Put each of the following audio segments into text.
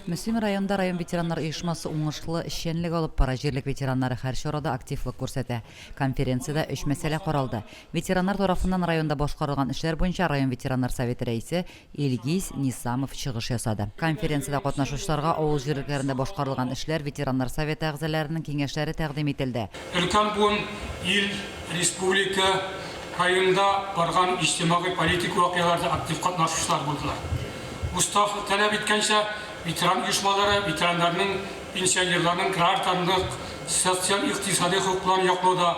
Мөслим районында район ветераннар оешмасы уңышлы эшчәнлек алып бара, җирлек ветераннары һәр чарада активлык күрсәтә. Конференциядә өч мәсьәлә каралды. Ветераннар тарафыннан районда башкарылган эшләр буенча район ветераннар советы рәисе Илгиз Нисамов чыгыш ясады. Конференциядә катнашучыларга авыл җирлекләрендә башкарылган эшләр, ветераннар советы әгъзаләренең киңәшләре тәкъдим ителде. Өлкән буын ил, республика, районда барган иҗтимагый-политик вакыйгаларда актив катнашучылар булдылар. Устав таләп иткәнчә, ветеран оешмалары ветераннарның, пенсионерларның гражданлык, социаль-икътисадый хокукларын яклауда,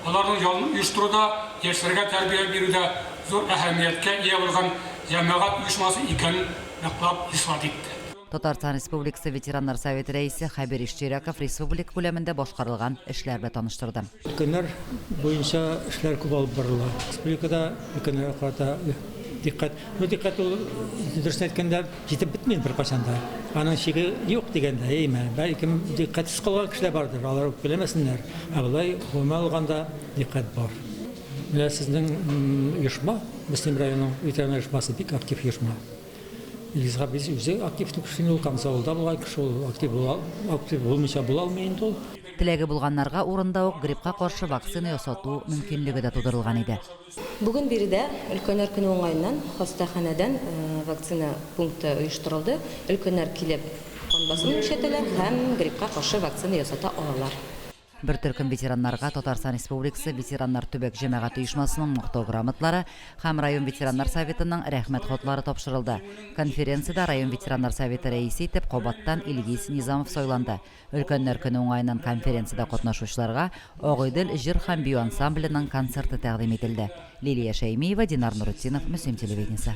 аларның ялын оештыруда, яшьләргә тәрбия бирүдә зур әһәмияткә ия булган җәмәгать оешмасы икәнен ныклап исбат итте. Татарстан Республикасы Ветераннар советы рәисе Хәбир Иштирәков республика күләмендә башкарылган эшләр белән таныштырды. Өлкәннәр буенча эшләр күп алып барыла. Республикада өлкәннәргә карата дикъкать, ну дикъкать ул, дөресен әйткәндә, җитеп бетми беркайчан да. Аның чиге юк дигәндә, әйме, бәлкем дикъкатьсез калган кешеләр бардыр, алар үпкәләмәсеннәр. Ә болай гомумән алганда дикъкать бар. Менә сезнең оешма, Мөслим районының ветераннар оешмасы бик актив оешма. Илгиз Габиз үзе актив кеше инде ул, комсомолда булган кеше, ул актив була, актив булмыйча була алмый инде ул. Теләге булганнарга урында ук гриппка каршы вакцина ясату мөмкинлеге дә тудырылган иде. Бүген биредә Өлкәннәр көне уңаеннан хастаханәдән вакцина пункты оештырылды. Өлкәннәр килеп кан басымын үлчәтәләр һәм гриппка каршы вакцина ясата алалар. Бер төркем ветераннарга Татарстан Республикасы ветераннар төбәк җәмәгать оешмасының Мактау грамотлары һәм район ветераннар советының Рәхмәт хатлары тапшырылды. Конференциядә район ветераннар советы рәисе итеп кабаттан Илгиз Низамов сайланды. Өлкәннәр көне уңаеннан конференциядә катнашучыларга Агыйдел җыр һәм бию ансамбленең концерты тәкъдим ителде. Лилия Шәймиева, Динар Нуретдинов, Мөслим телевидениесе.